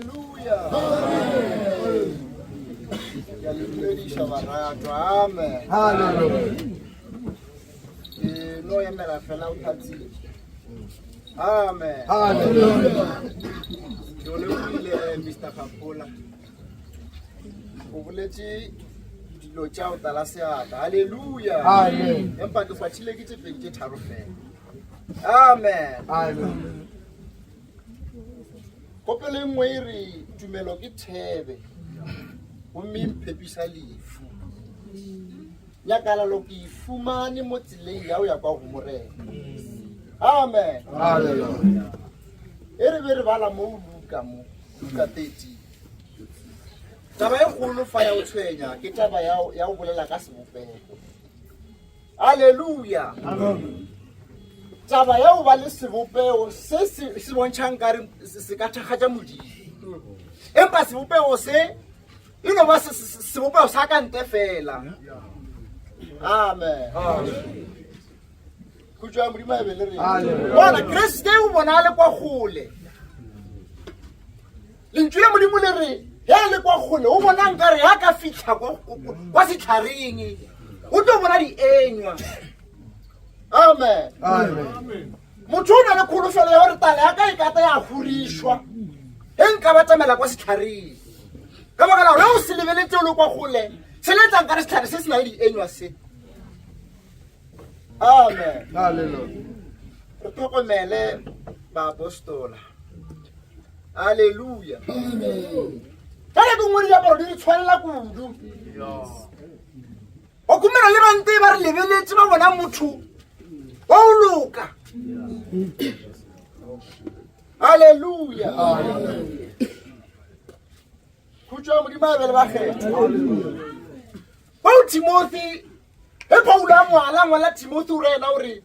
Hallelujah. Ke a le dumediša baratwa. Amen. Hallelujah. Ke no emela fela o thatsile. Amen. Hallelujah. Ke o lebogile Mr. Kgapola. O boletše dilo tša go tlala seatla. Hallelujah. Amen. Empa ke kgwathile ke tše pedi tše tharo fela. Amen. Amen. Kopelo e nngwe e re tumelo ke thebe gomme e mphepisa lefu. Nyakalalo ke e fumane mo tseleng ya go ya kwa go Morena. Amen. Hallelujah. E re be re bala mo Luka mo, Luka 13. Taba e kgolo fa ya go tshwenya ke taba ya ya go bolela ka sebopego. Hallelujah. Taba ya go ba le sebopego se se se bontšhang kare se se ka thakgatša Modimo. Empa sebopego se e no ba se- se- sebopego sa ka ntle fela. Amen. Khutšo ya Modimo a e be le rena. Hallelujah. Bona Kriste o bona a le kwa kgole. Lentšu la Modimo le re ge a le kwa kgole o bona nkare ya ka fitlha kwa kwa setlhareng o tlo bona dienywa. Amen. Amen. Motho o na le kholofelo ya gore tala ya ka e kata ya horišwa ge nka batamela kwa setlhareng. Ka baka la gore ge o se lebeletse o le kwa kgole se letsa nkare setlhare se se na le dienywa se. Amen. Hallelujah. Re tlhokomele baapostola. Hallelujah. Ka nako nngwe diaparo di re tshwanela kudu. O kumela le bante ba re lebeletse ba bona motho wa o loka. Hallelujah. Khutšo ya Modimo a be le bakgethwa. Bao Timothy ge Paulo a ngwala ngwala Timothy o re yena o re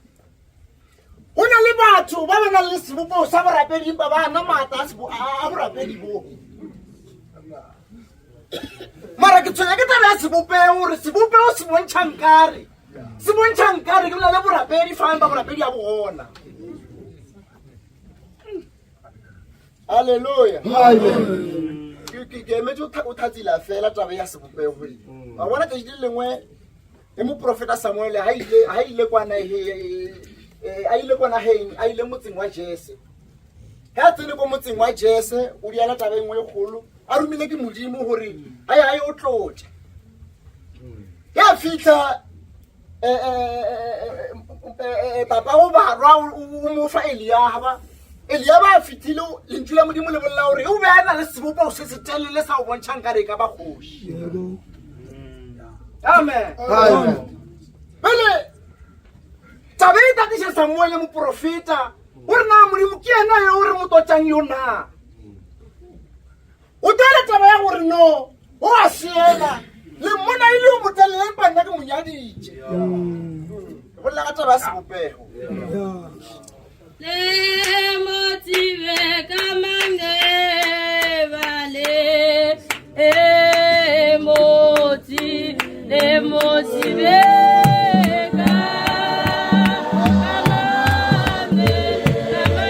go na le batho ba ba nang le sebopego sa borapedi empa ba ana maatla a sebo- a a borapedi bo mara ke tshwenya ke taba ya sebopego gore sebopego se bontšha nkare se bontšha nkare ke na le borapedi fa empa borapedi ya bogona halleluja Amen. ke ke- ke emetse o tha- o thatsila fela taba ya sebopego e wa bona tšatši le lengwe e moprofeta samuele ha ile ha ile kwa naheng a ile kwa nageng a ile motseng wa jese ge a tsene ko motseng wa jese o diela taba e nngwe e kgolo a romile ke modimo gore a ye a ye o tlotša ge a fitlha eh, eh, eh, papa go barwa o mo fa eliaba eliaba a fitlhile lentšu la modimo le bolela gore o be a na le sebopego se se telele sa go bontšhang ka re e ka ba kgoši amen pele taba e tatiša samuele moprofeta o re na modimo ke yena yo o re mo totšang yo na o tele taba ya gore no o a seela le mmona e le yo motelele empa nna ke mo nyaditše bolela ka taba ya sebopego Le mo tsebe ka mangeba le e mo tsi le mo tsebe ka ka mangeba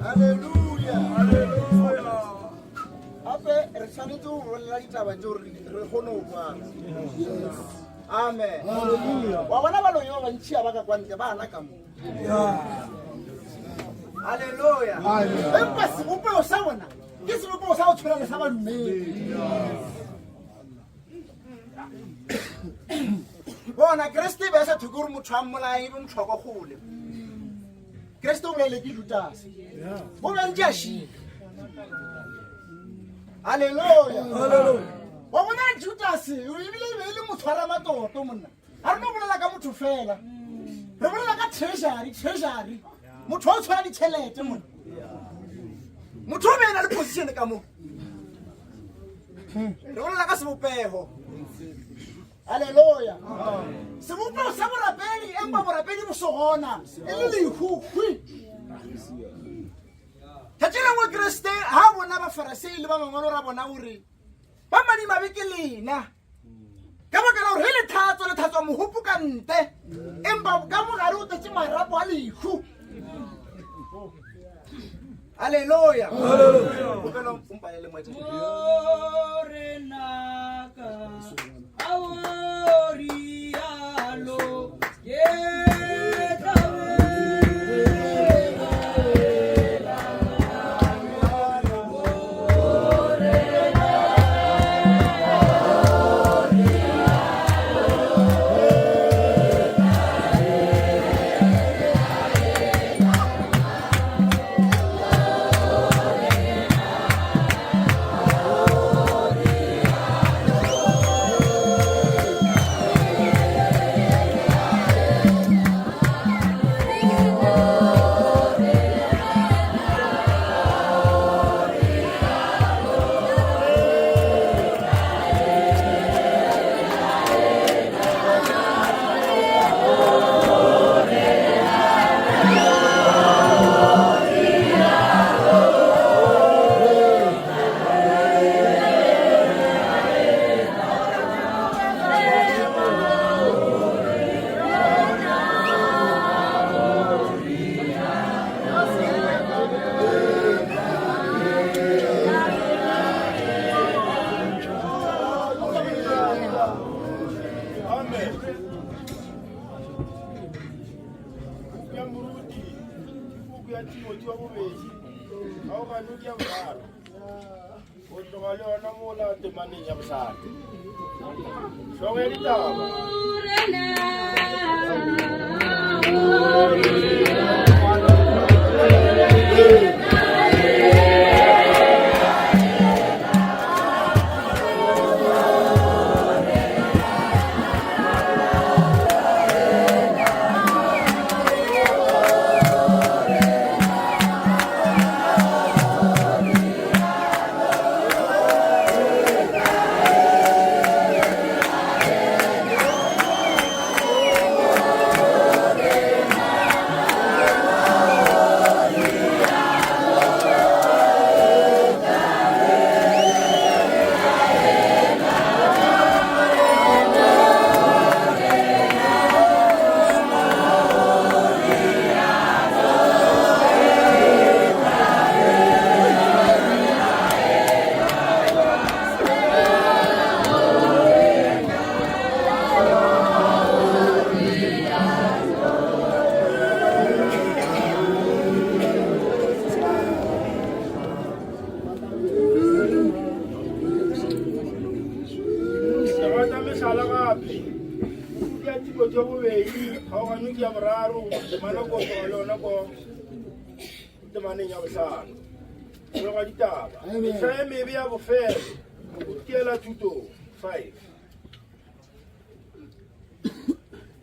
Hallelujah. Gape re tshwanetse go bolela ditaba tse gore re kgone go kwana. Amen. Wa bona baloi ba bantši a ba ka kwa ntle ba ana ka mo. Halleluja. Empa sebopego sa bona ke sebopego sa go tshwana le sa badumedi. Bona Kriste be a sa tlhoke gore motho a mmolaye e be motho wa kwa kgole. Kriste o bolaile ke Judase. Bo be ntse a šika. Halleluja. Wa bona Judase ebile e be e le motshwaramatoto monna. Ga re no bolela ka motho fela. Re bolela ka treasury, treasury. Motho o tshwara ditšhelete monna. Motho o be na le position ka mo. Re bolela ka sebopego. Haleluya. Sebopego sa borapedi empa borapedi bo se gona e le lehu hwi. Tšatši lengwe Kriste ha bona bafarasei le ba mangwalo ra bona o re ba madimabe ke lena ka baka la gore ge le thatswa le thatswa mogopo ka nte empa ka mogare o tetse marapo a lehu. Haleluya. Kopelo o mpalele moetapele. Morenaka, a o rialo, ke tla Amen. Puku ya moruti ke puku ya Timothy wa bobedi kgaogano ke ya boraro go tloga le yona mola temaneng ya bohlano hlogo ya ditaba. Rata mehlala gape puku ya Timothy wa bobedi kgaogano ke ya boraro temana ko tloga le yona ko temaneng ya bohlano hlogo ya ditaba mehla e mebe ya bofelo go tiela thutong 5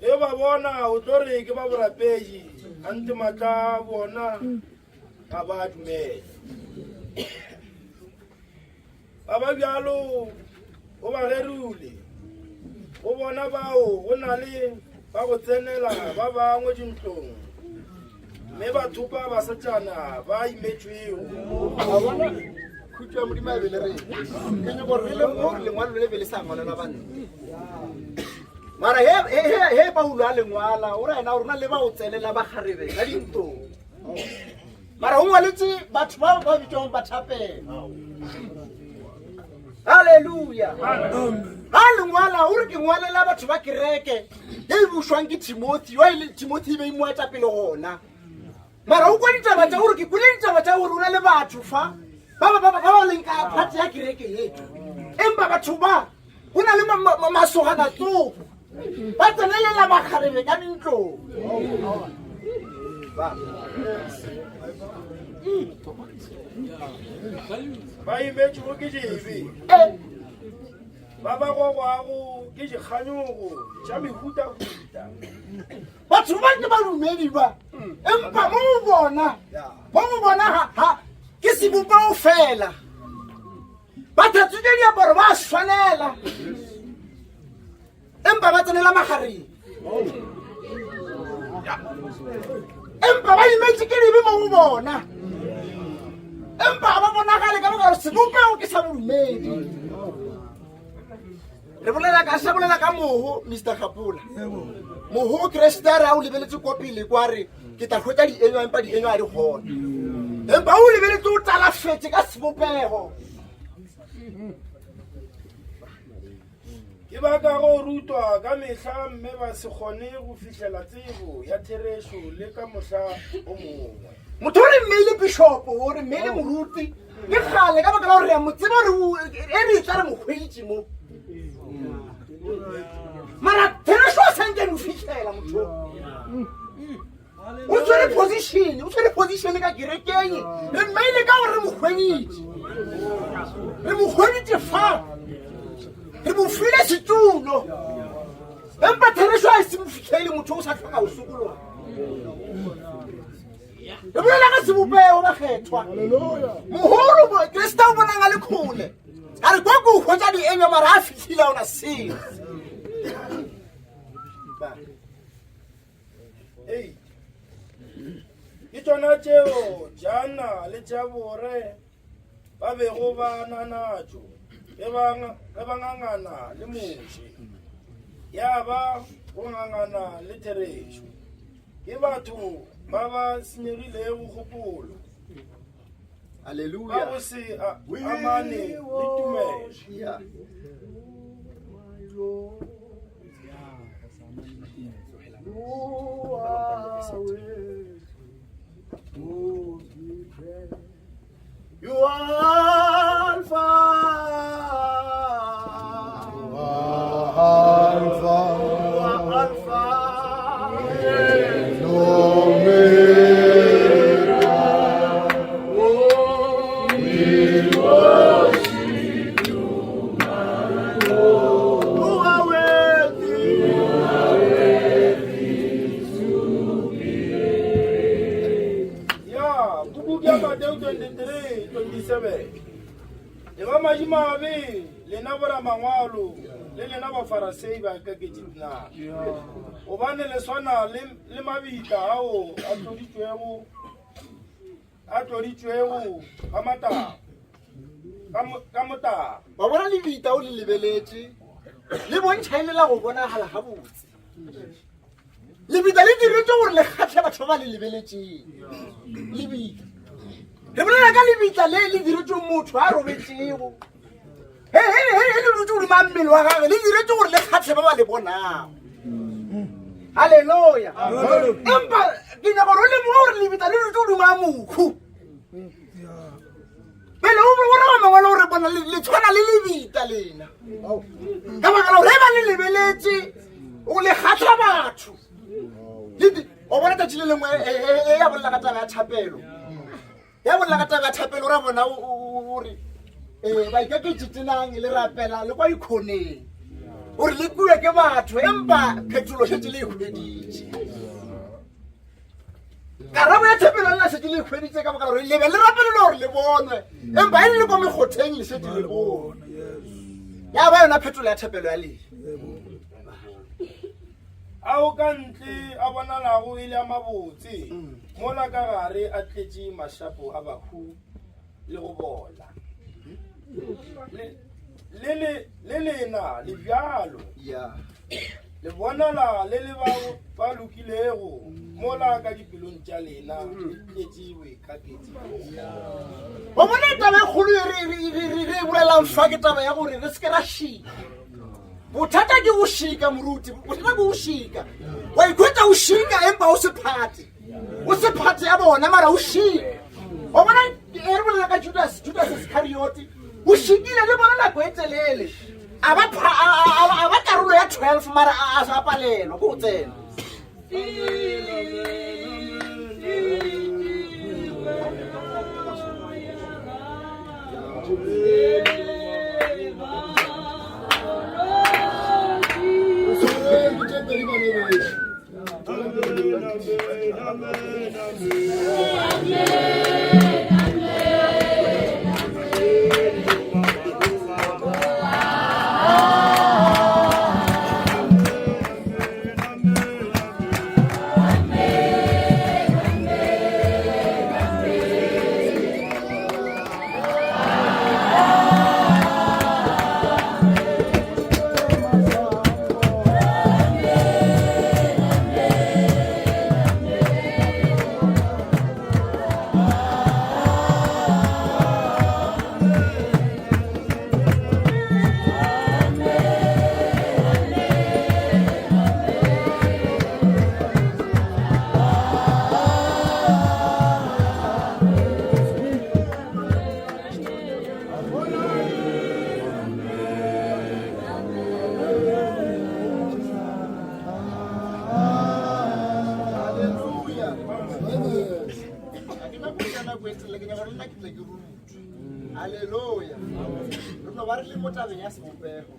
E ba bona o tlo re ke ba borapedi, gante matla a bona ga ba dumele. Ba ba bjalo o ba gerule, go bona bao go na le ba go tsenela ba bangwe dintlong, mme ba thopa basetsana ba imetšwego. A bona khutšo ya Modimo a e be le rena. Ke nyako gore re lemoge gore lengwalo le be le sa ngwalelwa banna. Mara he, he, he, he Paulo a lengwala, o ra yena gore na le ba o tsenela ba kgarebe ka dintong. Mara o ngwaletse batho bao ba bitšwang ba thapelo. Haleluya. Ga lengwala o re ke ngwalela batho ba kereke ye e bušwang ke Timothy, yo e le Timothy e be e mo etapele gona. Mara o kwa ditaba tša gore ke kwele ditaba tša gore o na le batho fa ba ba ba ba leng ka phate ya kereke ye. Empa batho ba go na le masogana tsoko ba tsenelela makgarebe ka dintlong. Ba imetšwego ke dibe. Ba ba gogwago ke dikganyogo tša mehutahuta. Batho ba ke badumedi ba, empa mo go bona, mo go bona ga, ga, ke sebopego fela. Ba thatswile diaparo ba swanela, empa ba tsenela magareng. Empa ba imetše ke dibe mo go bona, empa ga ba bonagale ka baka gore sebopego ke sa bodumedi. Re bolela ka sa bolela ka mogo Mr Kgapola. Mogo Kriste a re a o lebeletse ko pele kwa re ke tla hwetša dienywa empa dienywa a di gona. Empa o lebeletse o talafetse ka sebopego. Ke ba ka go rutwa ka mehla mme ba se kgone go fihlela tsebo ya therešo le ka mohla o mongwe. Motho o re mmeile bishopo, o re mmeile moruti. Ke kgale ka baka la gore re a mo tseba gore e re tla re mo hweditše mo. Mara therešo a sa nke mo fihlela motho. O tshwere position, o tshwere position ka kerekeng. Re mmeile ka gore re mo hweditše. Re mo hweditše fa. Re mo file setulo. Empa therešo a e se mo fihlele motho o sa hloka go sokologa. Re bolela ka sebopego bakgethwa. Mogolo Kriste o bonang a le kgole. A re kwa ko hwetša dienywa mara a fihlile a ona selo. Eight. Ke tšona tšeo Jana le Jabore ba bego ba na natšo ge ba ngangana le Moshe. Ya ba go ngangana le therešo. Ke batho ba ba senyegilego kgopolo. Hallelujah. Ba go se amane le tumelo. Yeah. You are Alpha. Alpha. You are Alpha. And Omega. Oh, We worship you, my Lord. You are worthy. You are worthy to be praised. Ya, puku ya Mateo 23, 27. Le ba madimabe lena boramangwalo le lena bafarasei ba kaketše dinao, gobane le swana le, le mabitla ao a tloditšwego a tloditšwego ka mataba ka mo- ka motaba. Wa bona lebitla o le lebeletše le bontšha e le la go bonagala gabotse. Lebitla le diretšwe gore le kgahle batho ba ba le lebeletšeng. Lebitla. Re bolela ka lebitla le le diretšwe motho a robetšego. He he he he le dutše godimo ga mmele wa gagwe le diretšwe gore le kgahle ba ba le bonago. Haleluya. Empa ke nyaka gore o lemoge gore lebitla le dutše godimo ga mohu. Pele o o raya mangwalo gore bona le tshwana le lebitla lena. Ka baka la gore ge ba le lebeletše o le kgatlha batho. O bona tšatši le lengwe e, e, e ya bolela ka taba ya thapelo. Ya bolela ka taba ya thapelo ra bona o re eh baikaketši tenang le rapela le kwa dikhoneng. O re le kuwe ke batho empa phetolo šetše le e hweditše. Karabo ya thapelo lena šetše le e hweditše ka baka la gore le be le rapelele gore le bonwe empa e le le kwa mekgotheng le šetše le bone. Ya ba yona phetolo ya thapelo ya lena. Ao ka ntle a bonalago e le a mabotse, mola ka gare a tletše mašapo a bahu le go bola. Le, le, le, le lena le bjalo. Yeah. Le bonala le le ba, ba lokilego, mola ka dipelong tša lena le tletše boikaketši. Wa bona taba e kgolo e re, re, re, re, re e bolelang fa ke taba ya gore re se ke ra šika. Bothata ke go šika moruti, bothata ke go šika. Wa ikhwetša o šika empa o se phate. O se part ya bona mara o šika. Wa bona e re bolela ka Judas, Judas Iscariot, o šikile le bona nako e telele. A ba a ba karolo ya 12 mara a sa palelwa ke go tsena. Hallelujah. Re no ba re le mo tabeng ya sebopego.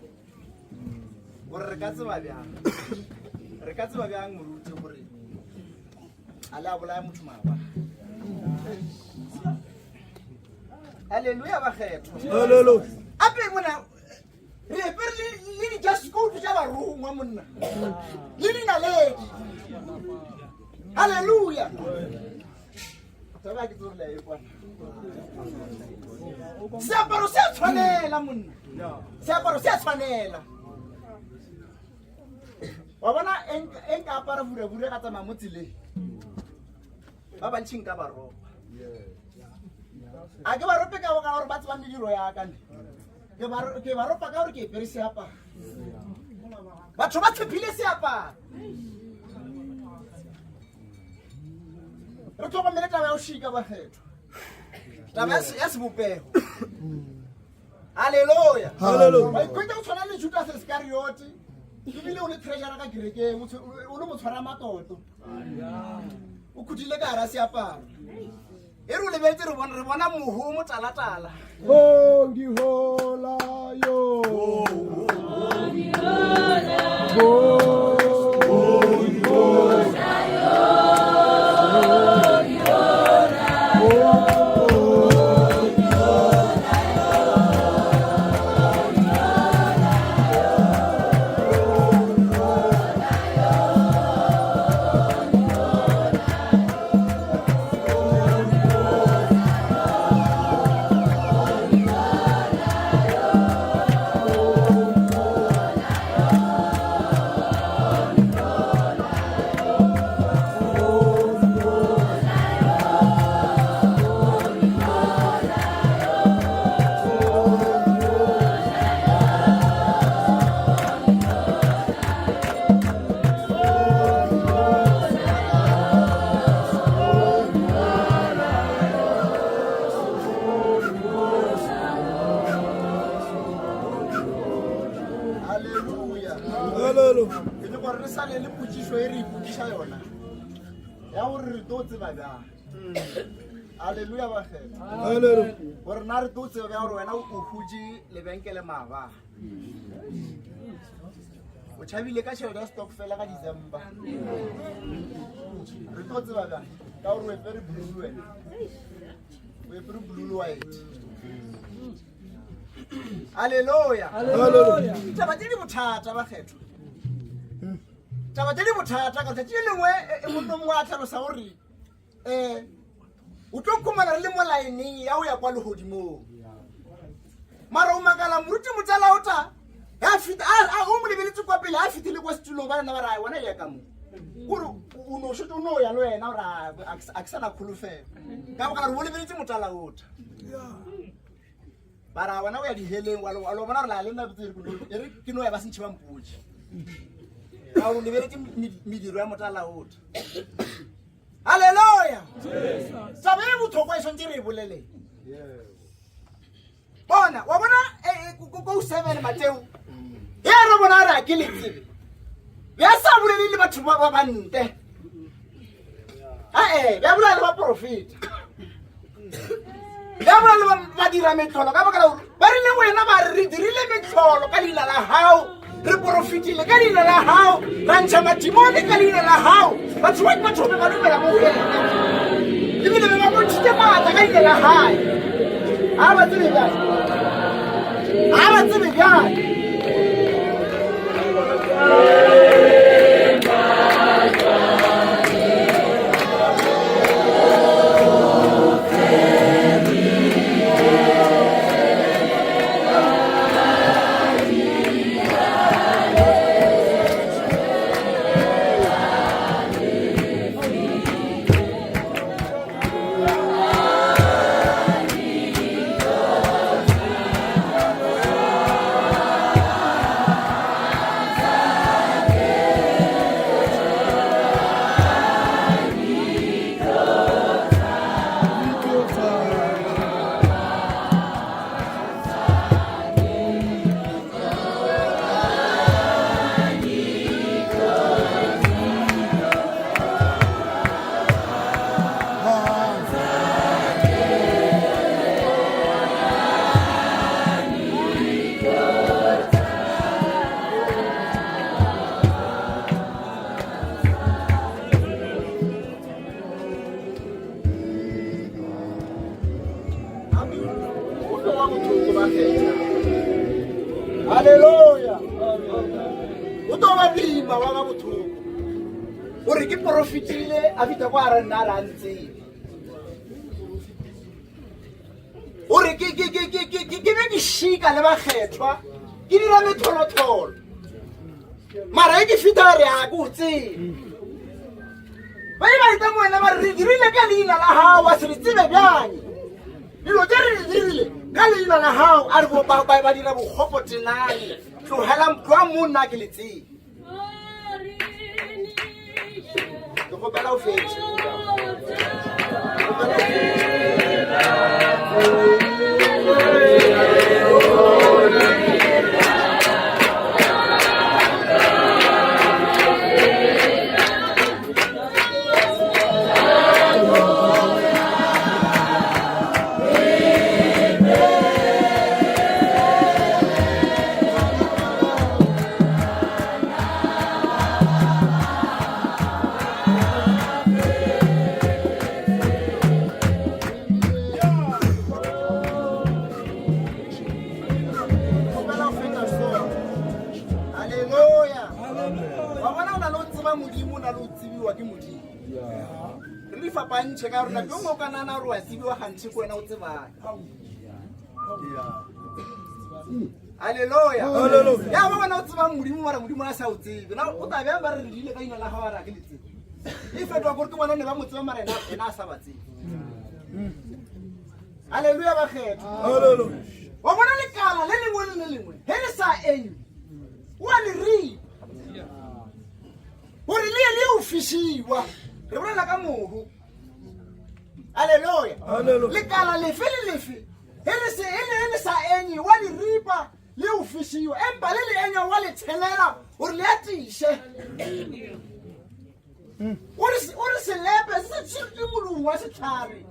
Gore re ka tseba bjang. Re ka tseba bjang moruti gore a le a bolaya motho maaba. Hallelujah bakgethwa. Hallelujah. Ape mona re apere le dijasekoutu tša barongwa monna le dinaledi. Hallelujah. Taba ke tsore la e kwana. Seaparo se a tshwanela monna. Seaparo se a tshwanela. Wa bona e nka apara burabura ka tsamaya mo tseleng. Ba bantši nka ba ropa. A ke ba rope ka boka gore ba tseba mediro ya ka ne. Ke ba ropa ka gore ke apere seaparo. Batho ba tshepile seaparo. Re tlhokomele taba ya go šika bakgethwa. Taba ya sebopego. Haleluya. Hallelujah. Wa ikhwetša o tshwana le Judas Iscariot. Ebile o le treasurer ka kerekeng, o le motshwara matlotlo. O khutile ka hara seaparo. E re o lebeletse re bona re bona mohu o motalatala. Hongihola yo. Hallelujah. Hallelujah. Ke nyaka gore re sale le potšišo e re ipotšiša yona ya gore re tlo tseba bjang. Hallelujah bakgethwa. Hallelujah. Gore na re tlo tseba bjang gore wena o hutše lebenkele maabane. O tšhabile ka tšhelete ya stokfela ka December. Re tlo tseba bjang ka gore o apere blue le wena. O apere blue le white. Hallelujah. Hallelujah. Taba tše di bothata bakgethwa. Taba tše di bothata ka tšatši le lengwe e monna mongwe a tlhalosa gore um o tlo khumana re le mo laeneng ya go ya kwa legodimong. Mara o makala moruti motsala o ta a fita a o mo lebeletse kwa pele a fitile kwa setulong ba rena ba re wena ya ka mo. Gore o no šetse o no ya le wena gore a ke sana kholofelo. Ka baka la gore o lebeletse motsala o ta. Ba ra wena o ya diheleng wa lo bona gore la le nna botse e re ke no ya ba sentšhe ba mpotše. Ka o lebeletse mediro ya motala o ta. Hallelujah. Halleluja. Taba e botlhokwa e swantse re e bolele. Bona, wa bona eh, eh, ko 7 Mateo. Ya re bona re a ke le tsebe. Ya sa bolele le batho ba ba bante. Ae, ya bolela le baprofeta. Ya bolela le ba dira metlholo ka baka la gore ba rile wena ba re re dirile metlholo ka leina la gago re porofetile ka leina la gago ra ntšha madimone ka leina la gago batho ba batho be ba dumela mo go wena ebile be ba bontšhitše maatla ka leina la gae ga ba tsebe bjale ga ba tsebe bjale Haleluya. O tlo ba boima wa ba bothoko. Gore ke porofitile a fita kwa re nna la ntsebe. Gore ke ke ke ke ke ke be ke shika le bakgethwa ke dira metholotolo. Mara e ke fita re a ko tsebe. Ba ile ba eta mo wena ba re re dirile ka leina la gago wa se re tsebe bjang dilo tse re di dirile ka leina la gago a re ba dira bokgopo tenane tlogelang tloa mo nna ke le tsebe ke kgopela o fetse ke kgopela o fetse Re di fapantšhe ka rona ke ngwe o ka nana gore wa tsebiwa gantšhi ko wena o tsebang. Halleluja. Ya ba bona o tsebang Modimo mara Modimo a sa o tsebe. Na o tla bjang ba re re rile ka ina la gago a re a ke le tsebe. E fetoga gore ke bona ne ba mo tseba mara ena a sa ba tsebe. Halleluja bakgethwa. Wa bona lekala le lengwe le le lengwe he le sa enywe o a le ripa gore le ye le o fišiwa. Re bolela ka mohu. Halleluja. Lekala lefe le lefe he le se he le le sa enye wa le ripa le o fišiwa empa le le enya wa le tshelela gore le atiše. O re selepe se se ke molomo wa setlhare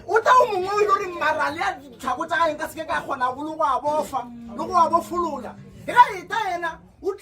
o tla o mongwe o ile gore mara le ya ditlhako tsa gae nka seke ka kgona go le go a bofa le go a bofolola e ga eta ena o